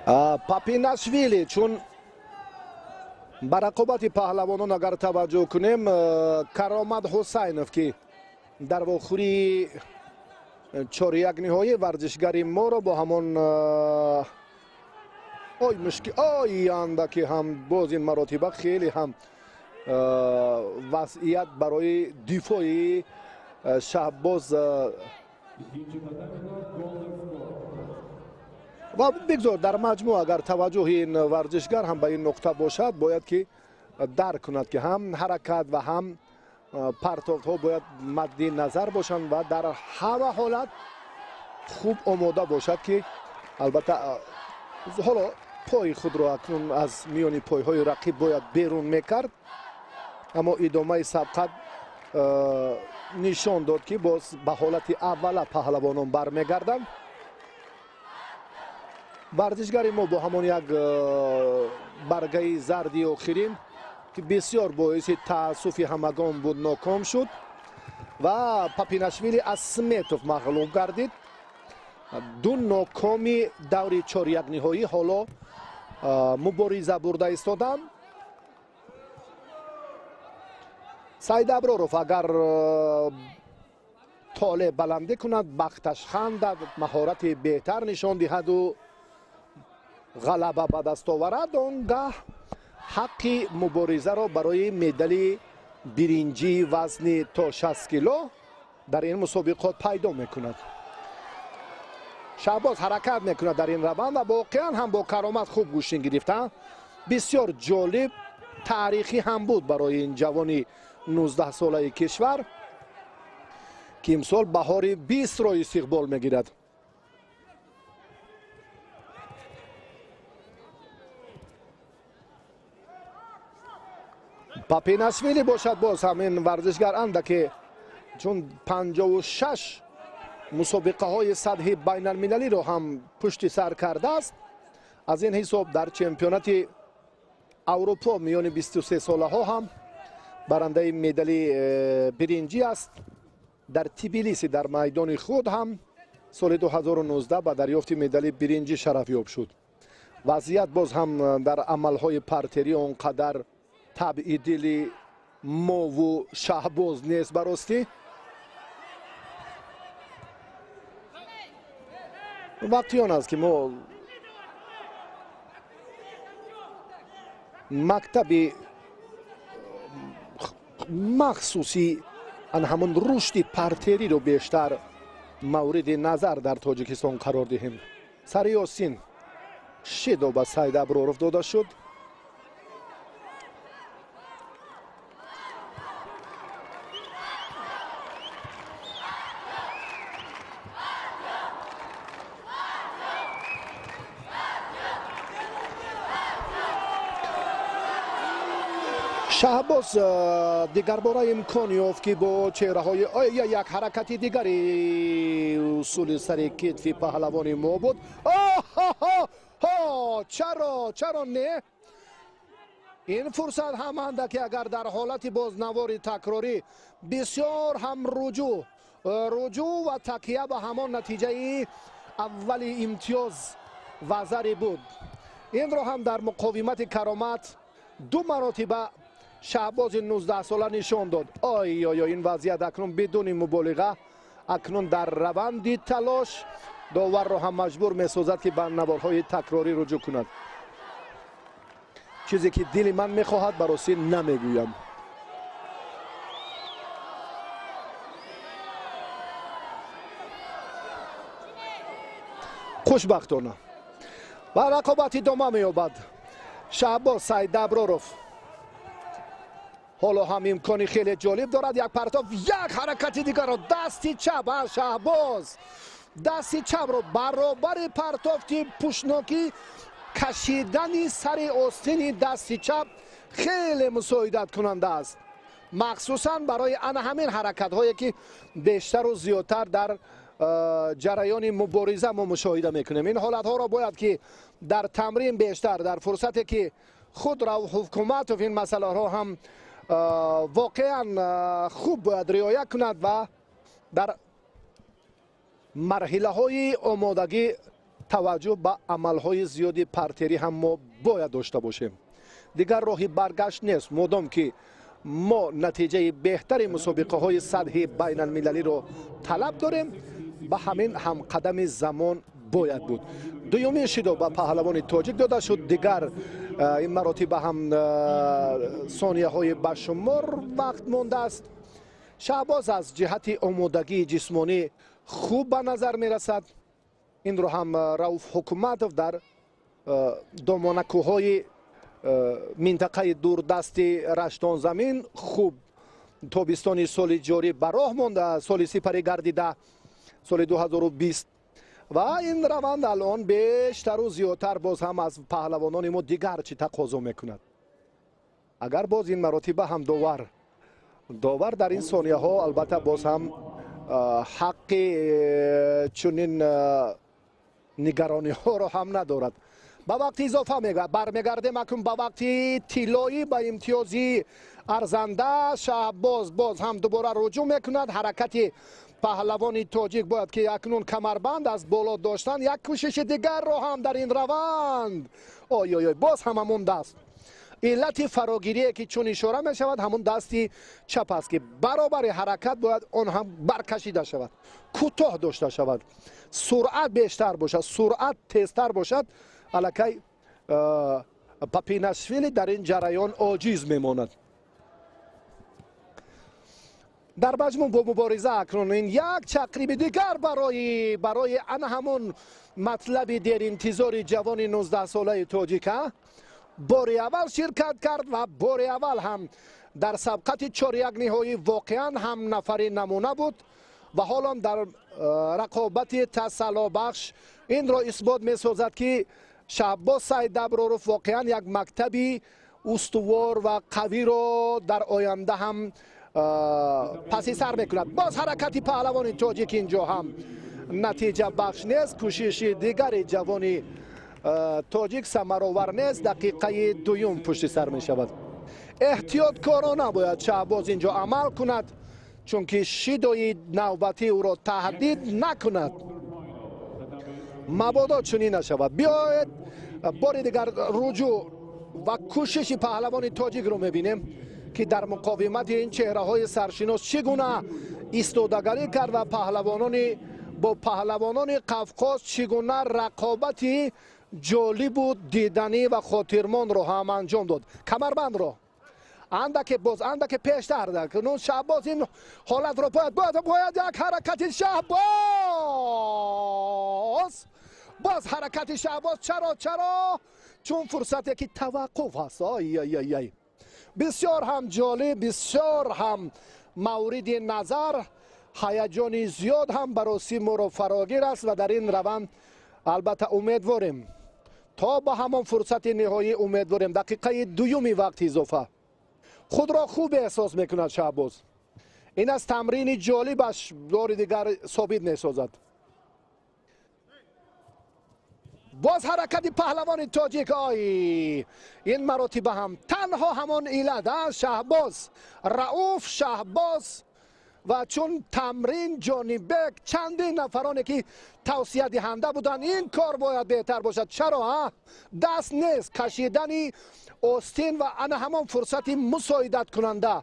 Папинашвили, чун ба рақобати паҳлавонон агар таваҷҷӯҳ кунем, Каромат Ҳусайнов, ки дар вохӯрии чоряк ниҳоӣ варзишгари моро бо ҳамон ой мушки ой андаки ҳам боз ин маротиба хеле ҳам вазъият барои дифои Шаҳбоз ва бигзор дар маҷмӯъ агар таваҷҷӯҳи ин варзишгар ҳам ба ин нуқта бошад, бояд ки дарк кунад, ки ҳам ҳаракат ва ҳам партофтҳо бояд мадди назар бошанд ва дар ҳама ҳолат хуб омода бошад, ки албатта ҳоло пои худро акнун аз миёни пойҳои рақиб бояд берун мекард, аммо идомаи сабқат нишон дод, ки боз ба ҳолати аввала паҳлавонон бармегарданд. Варзишгари мо бо ҳамон як баргаи зарди охирин, ки бисёр боиси таассуфи ҳамагон буд, ноком шуд ва Папинашвили аз Сметов мағлуб гардид. Ду нокоми даври чорякниҳоӣ ҳоло мубориза бурда истоданд. Саид Аброров агар толе баландӣ кунад, бахташ хандад, маҳорати беҳтар нишон диҳаду ғалаба ба даст оварад, он гаҳ ҳаққи муборизаро барои медали биринҷии вазни то 60 кило дар ин мусобиқот пайдо мекунад. Шаҳбоз ҳаракат мекунад дар ин раванд ва воқеан ҳам бо каромат хуб гӯштин гирифта. Бисёр ҷолиб, таърихӣ ҳам буд барои ин ҷавони 19-солаи кишвар, ки имсол баҳори 20-ро истиқбол мегирад. Папинашвили бошад боз ҳамин варзишгар андаке, чун 56 мусобиқаҳои сатҳи байналмилалиро ҳам пушти сар кардааст, аз ин ҳисоб дар чемпионати Аврупо миёни 23 солаҳо ҳам барандаи медали биринҷӣ аст. Дар Тбилиси дар майдони худ ҳам соли 2019 ба дарёфти медали биринҷӣ шарафёб шуд. Вазъият боз ҳам дар амалҳои партерӣ он қадар табъи дили мову Шаҳбоз нест баростӣ. Вақти он аст, ки мо мактаби махсуси ан ҳамон рушди партериро бештар мавриди назар дар Тоҷикистон қарор диҳем. Сари Ёсин шидо ба Саид Аброров дода шуд. Шаҳбоз дигарбора имкон ёфт, ки бо чеҳраҳои як ҳаракати дигари усули сари китфи паҳлавони мо буд. Чаро, чаро не? Ин фурсат ҳам андаке агар дар ҳолати бознавори такрорӣ бисёр ҳам руҷӯъ ва такя ба ҳамон натиҷаи аввали имтиёз вазаре буд. Инро ҳам дар муқовимати каромат ду маротиба Шаҳбози 19-сола нишон дод. Ой ой, ин вазъият акнун бидуни муболиға акнун дар раванди талош доварро ҳам маҷбур месозад, ки ба наворҳои такрорӣ руҷӯъ кунад. Чизе ки дили ман мехоҳад, ба ростӣ намегӯям. Хушбахтона ва рақобат идома меёбад. Шаҳбоз Саидаброров ҳоло ҳам имкони хеле ҷолиб дорад. Як партов, як ҳаракати дигарро, дасти чап. Шаҳбоз дасти чапро баробари партофти пушнокӣ кашидани сари остини дасти чап хеле мусоидаткунанда аст, махсусан барои ана ҳамин ҳаракатҳое, ки бештару зиёдтар дар ҷараёни мубориза мо мушоҳида мекунем. Ин ҳолатҳоро бояд ки дар тамрин бештар, дар фурсате ки худ Рауф Ҳукуматов ин масъалаҳо ҳам воқеан хуб бояд риоя кунад ва дар марҳилаҳои омодагӣ таваҷҷӯҳ ба амалҳои зиёди партерӣ ҳам мо бояд дошта бошем. Дигар роҳи баргашт нест, модом ки мо натиҷаи беҳтари мусобиқаҳои сатҳи байналмилалиро талаб дорем, ба ҳамин ҳамқадами замон бояд буд. Дуюмин шидо ба паҳлавони тоҷик дода шуд. Дигар ин маротиба ҳам сонияҳои ба шумор вақт мондааст. Шаҳбоз аз ҷиҳати омодагии ҷисмонӣ хуб ба назар мерасад. Инро ҳам Рауф Ҳукуматов дар домонакӯҳҳои минтақаи дурдасти Раштонзамин хуб тобистони соли ҷорӣ ба роҳ монда, соли сипарӣ гардида соли 2020, ва ин раванд алон бештару зиёдтар боз ҳам аз паҳлавонони мо дигар чӣ тақозо мекунад. Агар боз ин маротиба ҳам довар дар ин сонияҳо албатта боз ҳам ҳаққи чунин нигарониҳоро ҳам надорад. Ба вақти изофа бармегардем акнун ба вақти тиллоӣ, ба имтиёзи арзанда. Шаҳбоз боз ҳам дубора руҷӯъ мекунад. Ҳаракати паҳлавони тоҷик бояд ки акнун камарбанд аз боло доштан, як кӯшиши дигарро ҳам дар ин раванд. Ой ой ой, боз ҳам ҳамон даст. Иллати фарогирие ки чун ишора мешавад, ҳамон дасти чап аст, ки баробари ҳаракат бояд он ҳам баркашида шавад, кӯтоҳ дошта шавад, суръат бештар бошад, суръат тезтар бошад. Аллакай Папинашвили дар ин ҷараён оҷиз мемонад. Дар маҷмӯъ бо мубориза акнун ин як чақриби дигар барои ана ҳамон матлаби деринтизори ҷавони 19-солаи тоҷика бори аввал ширкат кард ва бори аввал ҳам дар сабқати 4-1 ниҳоӣ воқеан ҳам нафари намуна буд ва ҳолон дар рақобати тасаллобахш инро исбот месозад, ки Шаҳбоз Сайдаброров воқеан як мактаби устувор ва қавиро дар оянда ҳам паси сар мекунад. Боз ҳаракати паҳлавони тоҷик инҷо ҳам натиҷа бахш нест. Кӯшиши дигари ҷавони тоҷик самаровар нест. Дақиқаи дуюм пушти сар мешавад. Эҳтиёткорона бояд Шаҳбоз инҷо амал кунад, чунки шидои навбатӣ ӯро таҳдид накунад. Мабодо чунин нашавад. Биёед бори дигар руҷӯъ ва кӯшиши паҳлавони тоҷикро мебинем, ки дар муқовимати ин чеҳраҳои саршинос чӣ гуна истодагарӣ кард ва бо паҳлавонони Қавқоз чӣ гуна рақобати ҷолибу диданӣ ва хотирмонро ҳам анҷом дод. Камарбандро андаке боз, андаке пештар. Акнун Шаҳбоз ин ҳолатро бояд як ҳаракати Шаҳбоз, боз ҳаракати Шаҳбоз. Чаро? Чун фурсате ки таваққуф ҳаст. Ай ай ай ай, бисёр ҳам ҷолиб, бисёр ҳам мавриди назар, ҳаяҷони зиёд ҳам бароси моро фарогир аст ва дар ин раванд албатта умедворем то ба ҳамон фурсати ниҳоӣ умедворем. Дақиқаи дуюми вақти изофа худро хуб эҳсос мекунад Шаҳбоз. Ин аз тамрини ҷолибаш бори дигар собит месозад. Боз ҳаракати паҳлавони тоҷик. Ой, ин маротиба ҳам танҳо ҳамон иллат, Шаҳбоз, Рауф Шаҳбоз ва чун тамрин Ҷонибек, чандин нафароне ки тавсиядиҳанда буданд, ин кор бояд беҳтар бошад. Чаро? Даст нест, кашидани остин ва ана ҳамон фурсати мусоидаткунанда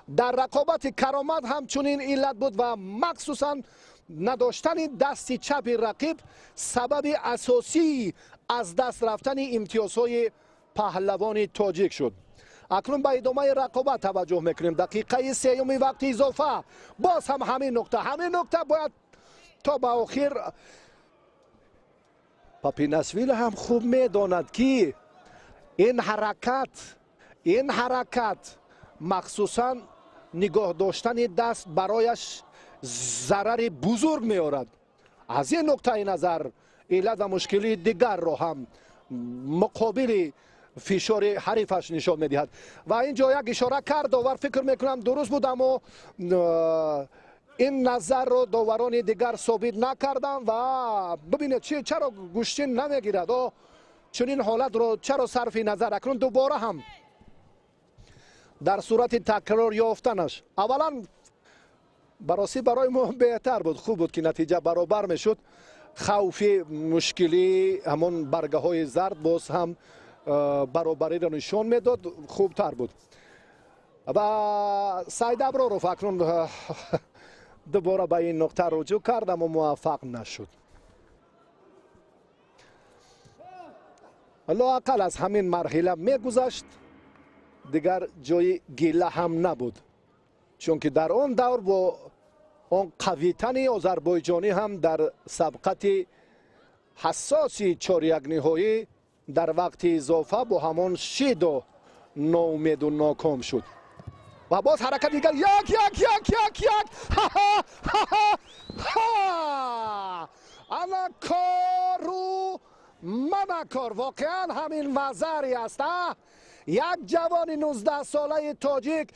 дар рақобати каромат ҳамчунин иллат буд ва махсусан надоштани дасти чапи рақиб сабаби асосии аз даст рафтани имтиёзҳои паҳлавони тоҷик шуд. Акнун ба идомаи рақобат таваҷҷӯҳ мекунем. Дақиқаи сеюми вақти изофа. Боз ҳам ҳамин нуқта, ҳамин нуқта бояд то ба охир. Папинашвили ҳам хуб медонад, ки ин ҳаракат махсусан нигоҳ доштани даст барояш зарари бузург меорад. Аз ин нуқтаи назар иллат ва мушкилии дигарро ҳам муқобили фишори ҳарифаш нишон медиҳад. Ва ин ҷо як ишора кард довар, фикр мекунам дуруст буд, аммо ин назарро доварони дигар собит накарданд. Ва бибинед, чаро гӯштин намегирад? Чунин ҳолатро чаро сарфи назар? Акнун дубора ҳам дар сурати такрор ёфтанаш аввалан баросӣ барои мо беҳтар буд, хуб буд ки натиҷа баробар мешуд. Хавфи мушкилӣ ҳамон баргаҳои зард боз ҳам баробариро нишон медод, хубтар буд. Ва Саид Аброров акнун дубора ба ин нуқта руҷӯъ кард, аммо муваффақ нашуд. Лоақал аз ҳамин марҳила мегузашт, дигар ҷои гила ҳам набуд, чунки дар он давр бо он қавитани озарбойҷонӣ ҳам дар сабқати ҳассоси чорякниҳоӣ дар вақти изофа бо ҳамон шидо ноумеду ноком шуд. Ва боз ҳаракат дигар, як, як, як, як, як, ха, ана кору мана кор. Воқеан ҳамин вазари аст. Як ҷавони 19-солаи тоҷик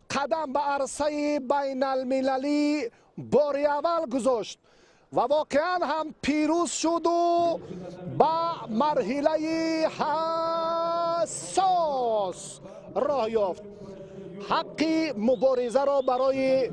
қадам ба арсаи байналмилалӣ бори аввал гузошт ва воқеан ҳам пирӯз шуду ба марҳилаи ҳассос роҳ ёфт. Ҳаққи муборизаро барои